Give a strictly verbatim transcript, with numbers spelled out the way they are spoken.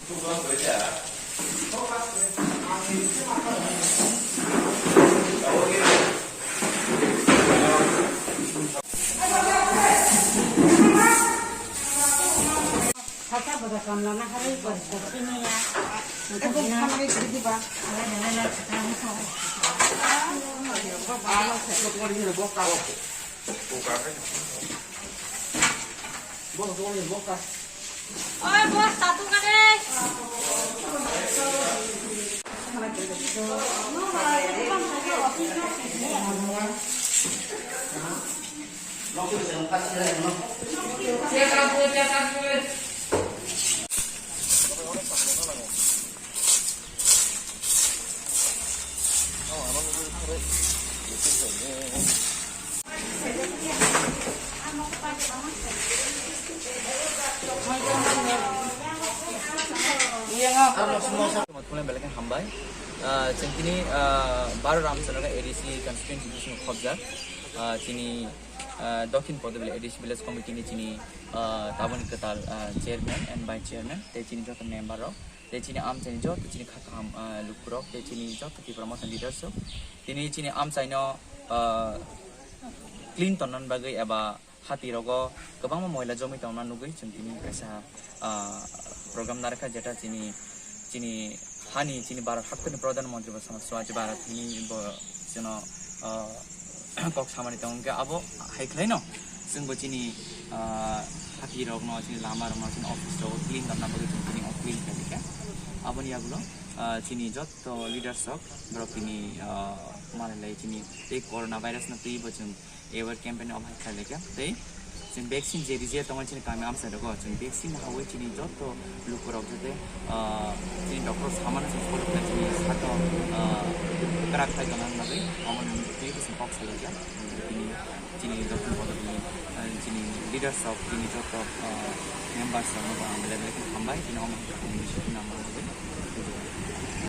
Oi, boss, satu kali. Belai khe hambai. Ah, chwng tini, ah, Baro Ramchandra A D C constituency bising khobjak. Ah, chini, ah, Dokhin Podobili A D C village committee ni chini, ah, taboni kwtal, ah, chairman and vice chairman, tei chini joto member rok, tei chini amchaini joto chini kha kaham, ah, lukurok, tei chini joto Tipra Motha leaders rok. Tini chini amchaino, ah, clean tonnani bagwi eba hati rogo kwbangma moila jomwi tongna nugwi chwng tini kaisa, ah, program narwkha, jeta chini, chini hani, chini Bharat haktorni Pradhan Mantri bo sama Swachh Bharat hini bo chwngno, ah, kok samani tongo, hwnkhe abo hai khwlaino chwngbo chini, ah, hati rokno, chini lama rokno, chini office rogo clean tongna bagwi chwng tini o clean khlaikha. Aboni yagulo, ah, chini jotto leaders rok borok tini, ah, manwi lai chini tei corona virus no twibo chwng aware campaign omo hai khlaikha. Tei chwng vaccine je rwjak tongo chini kami amchai rogo, chwng vaccine hawi chini jotto lukurok jate, ah, chini doctor samano chwng follow khlai chini sakno, ah, kwrak khlai tongna bagwi omo twibo chwng kok salaikha. Chini, chini Dokhin Podobili, ah, chini leaders rok, chini jotto, ah, members rokno bo ang belai belai khe hambai, chini omo hai khe namo.